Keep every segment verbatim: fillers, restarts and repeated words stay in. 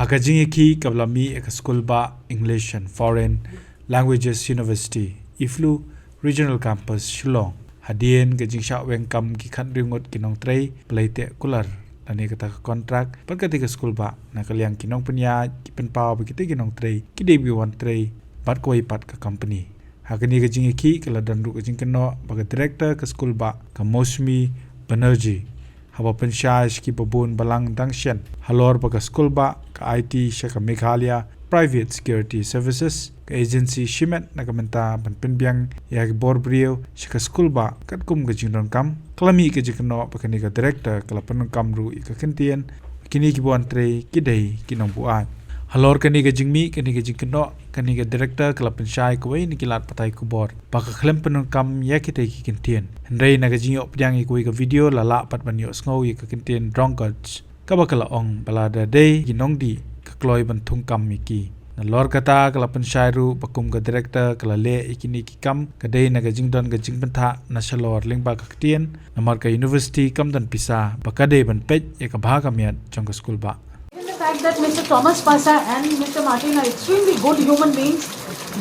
Ka jingïakhih kaba la mih ïa ka skul bah English and Foreign Languages University, IFLU, Regional Campus, Shillong, hadien ka jingshah weng kam ki khathynriew ngut ki nongtrei ba la ïateh kular lane kata ka kontrak bad katei ka skul bah, na ka liang ki nongpynïaid ki pynpaw ba kitei ki nongtrei ki dei ba wan trei bad kawei pat ka kompani. Ha kane ka jingïakhih ka la don ruh ka jingkynnoh ba ka director ka skul bah, ka Mousmi Banerjee, haba pynshai sha ki babun balang dang shen halor ba ka skul bah ka aiti sha ka Meghalaya Private Security Services, ka agency shimet na ka bynta ban pynbiang ïa ki bor briew sha ka skul bah katkum ka jingdonkam, ka la mih ka jingkynnoh ba kane ka director ka la pyndonkam ruh ïa ka ktien ba kine kiba wan trei ki dei ki nongbuaid. Halor kane ka jingmih kane ka jingkynnoh, kane ka director ka la pynshai kawei na ki lad pathai khubor ba ka khlem pyndonkam ïa kitei ki ktien. Hynrei na ka jingïoh pdiang ïa kawei ka video la lah pat ban ïohsngew ïa ka ktien drunkards, kaba ka la ong ba lada dei ki nongdih ka kloi ban thungkam ïa ki. Nalor kata ka la pynshai ruh ba kum ka director ka la leh ïa kine ki kam ka dei na ka jingdon ka jingpynthah na shalor lyngba ka ktien, namar ka university kam don pisa ba ka dei ban peit ïa ka bha ka miat jong ka skul bah. Given the fact that Mister Thomas Pasa and Mister Martin are extremely good human beings,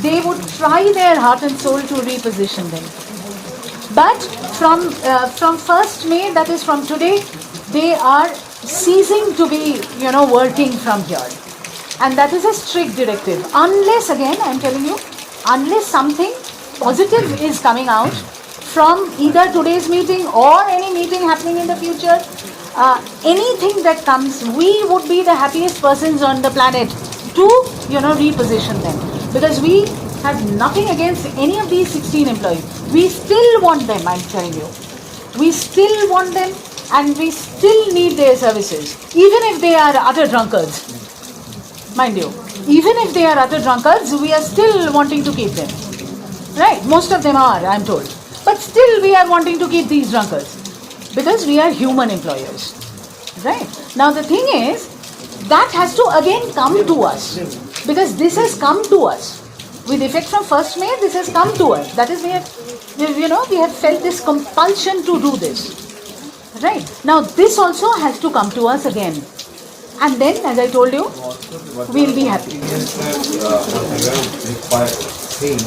they would try their heart and soul to reposition them. But from uh, from first May, that is from today, they are ceasing to be, you know, working from here, and that is a strict directive. Unless, again, I'm telling you, unless something positive is coming out from either today's meeting or any meeting happening in the future, uh, anything that comes, we would be the happiest persons on the planet to, you know, reposition them, because we have nothing against any of these sixteen employees. We still want them, I'm telling you. We still want them, and we still need their services, even if they are utter drunkards. Mind you, even if they are utter drunkards, we are still wanting to keep them. Right? Most of them are, I'm told. But still, we are wanting to keep these drunkards because we are human employers. Right? Now, the thing is, that has to again come to us, because this has come to us. With effect from first May, this has come to us. That is, we have, we, you know, we have felt this compulsion to do this. Right? Now, this also has to come to us again. And then, as I told you, we'll be happy. Thing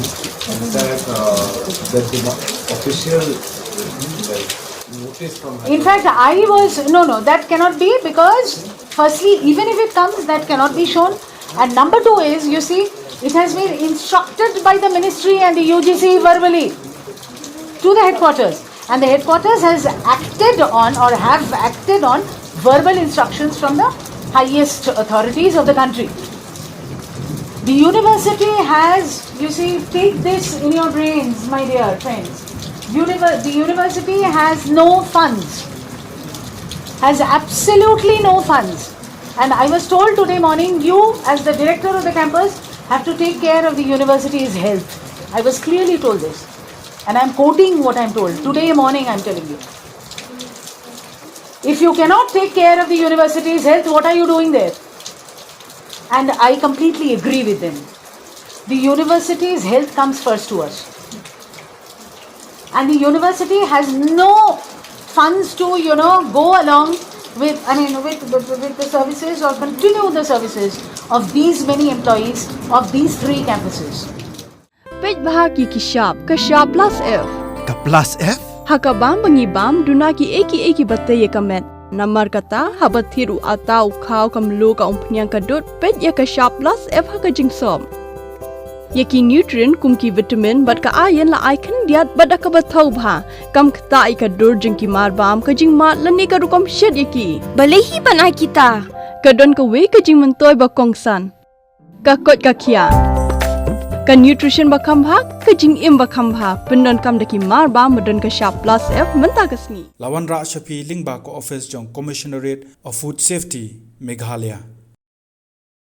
that uh, the demand, official like, notice from In fact, I was, no, no, that cannot be, because firstly, even if it comes, that cannot be shown. And number two is, you see, it has been instructed by the ministry and the U G C verbally to the headquarters. And the headquarters has acted on or have acted on verbal instructions from the highest authorities of the country. The university has, you see, take this in your brains, my dear friends. Univer- the university has no funds, has absolutely no funds. And I was told today morning, you, as the director of the campus, have to take care of the university's health. I was clearly told this. And I'm quoting what I'm told. Today morning, I'm telling you. If you cannot take care of the university's health, what are you doing there? And I completely agree with them. The university's health comes first to us. And the university has no funds to, you know, go along with, I mean, with, with, with the services or continue the services of these many employees of these three campuses. Peit bha ki ki shap, ka shap plus F. Ka plus F? Ha ka bam ba ngi bam, duna ki ei ki ei ki ba tei ïa ka met. Namar kata, haba thied u atta u khaw ka mluh ka umphniang ka dud, peit ïa ka shap plus F ha ka jingsop. Ïa ki nutrient kum ki vitamin bad ka iron la ai khyndiat bad da kaba thaw bha. Kam ktah ïa ka dur jong ki mar bam, ka jingmad lane ka rukom shet ïa ki. Balei hi ban ai kita? Ka don kawei ka jingmyntoi ba kongsan. Ka koit ka khiah. Ka nutrition ba kham bha, ka jingim ba kham bha, pyndonkam da ki mar bam ba don ka shap plus F mynta ka sngi. La wanrah sha phi lyngba ka office jong Commissionerate of Food Safety, Meghalaya.